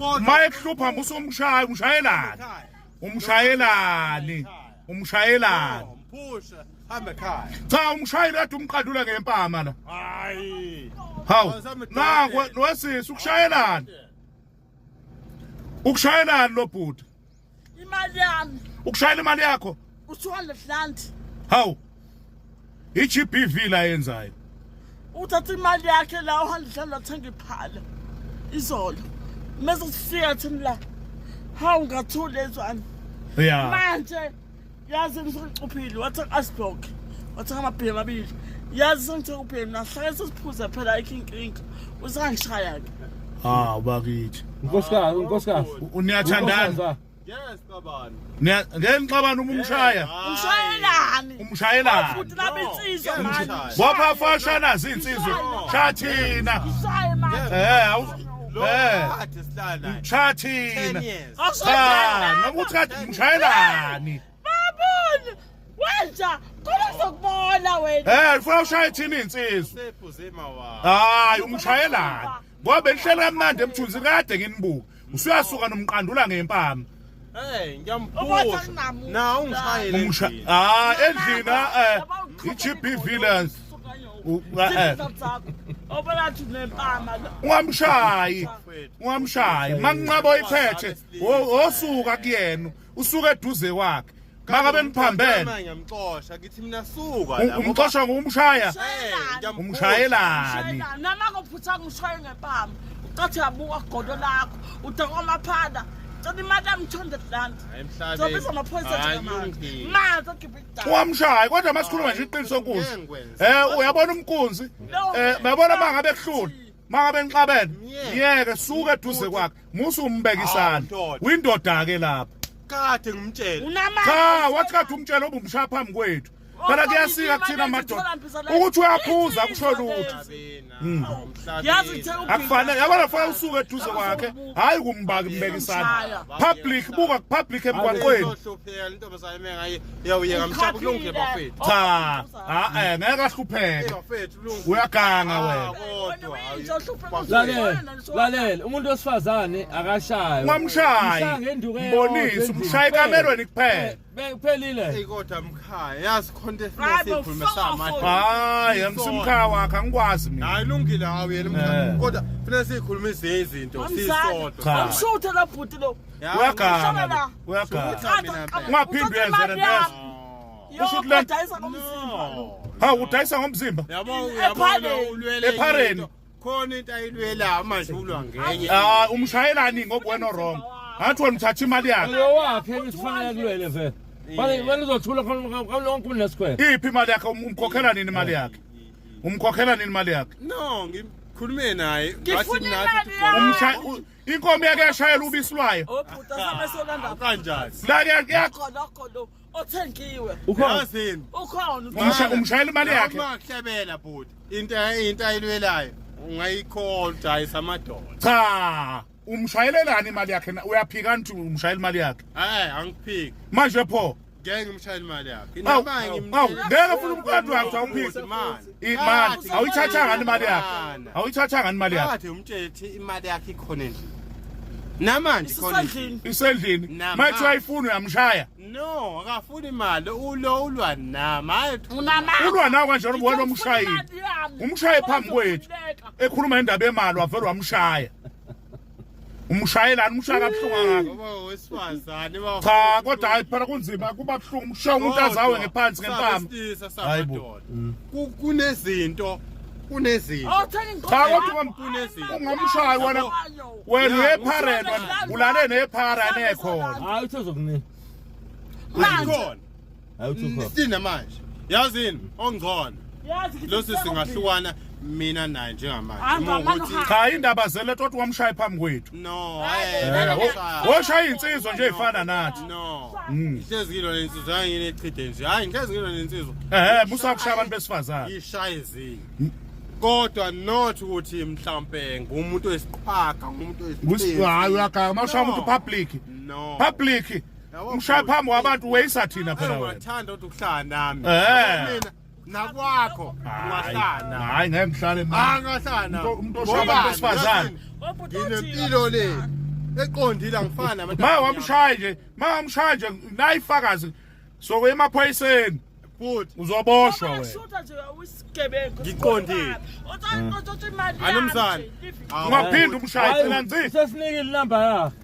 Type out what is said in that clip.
Kodwa Ma ekuhlupha musumshaya, umshayelani? ekhaya. Umshayelani? Umshayelani? No, mphusha hamba ekhaya. Cha umshayeli kade umqandula ngempama la. Hayi. Hawu. Nangu wesisi ukushayelani? Ukushayelani lo bhuti? Imali yami. Ukushayela imali yakho? U200 rand. Hawu. I-GBV la yenzayo. Uthatha imali yakhe la u100 rand wathenga iphala. Izolo. Mase sifika thina la. Hawu ngathula ezwana. Yeah. Manje yazi ngisocuphile wathenga asblock. Wathenga amabhiya amabili. Yazi sengithenga ubhiya mina hlale sesiphuza phela ayikho inkinga. Usangishaya ke. Ah bakithi. Unkosikazi, unkosikazi. Niyathandana. Yes, babani. Niya ngeke nixabane uma umshaya. Umshayelani? Umshayelani. Futhi laba insizwa No. manje. Bopha fashana zinsizwa. Shathina. Ishaye manje. Eh, awu Lo eh. kade sihlala naye. Shathina. 10 years. Cha, noma uthi kade umshayelani. Babona. Wenja, khona ngizokubona wena. Eh, ufuna ushaye thina insizwa. Sephuze mawa. Hayi, umshayelani. Ngoba benihleli kamnandi emthunzi kade nginibuka. Usuyasuka nomqandula ngempama. Hey, Ubotha ngiyamphusha. kunamuntu. Na ungishayele. Umsha endlini. ah endlini eh i-GBV lens. Obalathi nempama lo. Ungamshayi. Ungamshayi. Manginqaba oyiphethe osuka kuyena, usuka eduze kwakhe. Makabe niphambene. Manje ngiyamxosha ngithi mina suka la. Umxosha ngokumshaya. Eh, ngiyamphusha. Umshayelani. Noma ngophutha ngishaye ngempama. Ucathi yabuka godo lakho, udakwa amaphanda. Cela imali yami 200 rand. Hayi, emhlabeni. Zobiza amaphoyisa Hayi, njengamanje. kulungile. Manje okhipha idaba. Ungamshayi kodwa masikhuluma nje iqiniso nkunzi. Ngeke ngikwenze. Eh uyabona umkunzi? Eh uyabona mangabe kuhlula. Mangabe nixabene. Yeke suka eduze kwakhe. Musu umbeka isandla. Hawu, ndoda. Uyindoda ke lapha. Kade ngimtshela. Unamanga. Cha wathi kade umtshela obumshaya phambi kwethu. Phela kuyasika kuthina madoda. Ukuthi uyaphuza kusho lutho. Yazi ngithe ubhiza. Akufanele yabona fanele usuke eduze kwakhe. Hayi kumbaka umbeka isandla. Public buka public emgwaqweni. Uzohlupheka intombazane mengaye iyawuyeka mhlawumbe kulungile bafethu. Cha, ah eh ngeke ahlupheke. Bafethu kulungile. Uyaganga wena. Kodwa Lalela, lalela, umuntu wesifazane akashayo. Ungamshayi. Umshaya ngenduku eyodwa Mbonise endlini. umshaye ekamerweni kuphela. Kuphelile. Hey kodwa mkhaya yazi khona into Hayi bo, esikhulume sama. Hayi angisimkhaya wakhe angikwazi mina. Hayi lungile hawu yena mkhaya. Eh. Kodwa kufanele sikhulume izinto Amzali. sisodwa. Cha. Amshuthe lo bhuti lo. Uyaganga. Uhlala lo, Uyaganga. Mina Ungaphindi uyenze le nto. Usho ukuthi le- Udayisa ngomzimba lo. Hawu udayisa ngomzimba. Yabo Ephaleni. uyabona ulwele Ephareni. into. Khona into ayilwelayo manje ulwa ngenye. Ah umshayelani ngoba wena wrong. Ngathi wena uthatha imali yakhe. Lo wakhe kufanele kulwele vele. Bale bale uzothula khona khona lonke umuntu nesikhwele. Iphi imali yakhe umkhokhela nini imali yakhe? Umkhokhela nini imali yakhe? No, ngikhulume naye. Ngifuna imali yami. Umshay inkomo yakhe yashayela ubisi lwayo. Obhuti asabe solanda. Kanjani? La ke Lokho lo othengiwe. Ukhona Yazini. Ukhona. Umshayela imali yakhe. Uma kuhlebela bhuti. Into ayilwelayo ungayikholwa udayisa amadoda. Cha, umshayelelani imali yakhe na? Uyaphika nthi umshayela imali yakhe. Hayi angiphiki. Manje pho Ngeke ngimshayele imali yakhe. Awu, Noma awu, ngeke futhi umqandu wakhe awuphiki. Imali. Imali awuyithathanga ngani imali yakhe? Awuyithathanga ngani imali yakhe? Kade umtshele ukuthi imali yakhe ikhona endlini. Namanje ikhona endlini. Isisendlini. Isendlini. Nama. Mayithi uyayifuna uyamshaya. No, akafuni imali. Ulo ulwa nami. Hayi Unamanga. Ulwa nawe kanjalo wena omshayile. Imali yami. Umshaye phambi kwethu. Ekhuluma indaba yemali wavele wamshaya. Umshayelani umshaya kabuhlungu kangaka. ngoba wesifazane ba Cha kodwa hayi phela kunzima kuba buhlungu umshaya umuntu azawe ngephansi ngempama. Hayi Hayi bo. bo. Kunezinto kunezinto. Othenga inkomo. Cha kodwa Kunezinto. ungamshayi wena wena uyephara wena ulale nephara nekhona. Hayi uthe uzokunika. Manje. Ikhona. Hayi uthe ukhona. Sina manje. Yazini ongcono. Yazi ngithi Lo sisi ngahlukana mina naye njengamanje. Hamba, Uma ukuthi manje Cha indaba zele toti wamshaya phambi kwethu. no, Eh, Woshaya insizwa nje ifana nathi. No. Ngihlezi ngilwa nensizwa hayi nginechide nje. Hayi ngihlezi ngilwa nensizwa. Eh, musa kushaya abantu besifazane. Ishaye izinyo. Kodwa not ukuthi mhlambe ngumuntu wesiqhwaga, ngumuntu wesiqhwaga. Hayi uyaganga mawushaya umuntu public. No. Public. Yabo, Umshaya phambi kwabantu weyisa thina phela wena. Ungathanda ukuthi ukuhlala nami. Eh. Mina nakwakho ungahlala nami. Hayi ngeke ngihlale Ah mina. ngahlala nami. Umuntu oshaya abantu besifazane. Nginempilo le. Eqondile angifani nabantu. Ma wamshaya nje, ma wamshaya nje nayifakazi sokuya emaphoyiseni Futhi uzoboshwa wena. Shutha nje uyisigebengu. Ngiqondile. Uthatha imali. Anumzane. Ungaphinde umshaye gcina nzi. Sesinikile inamba yakhe.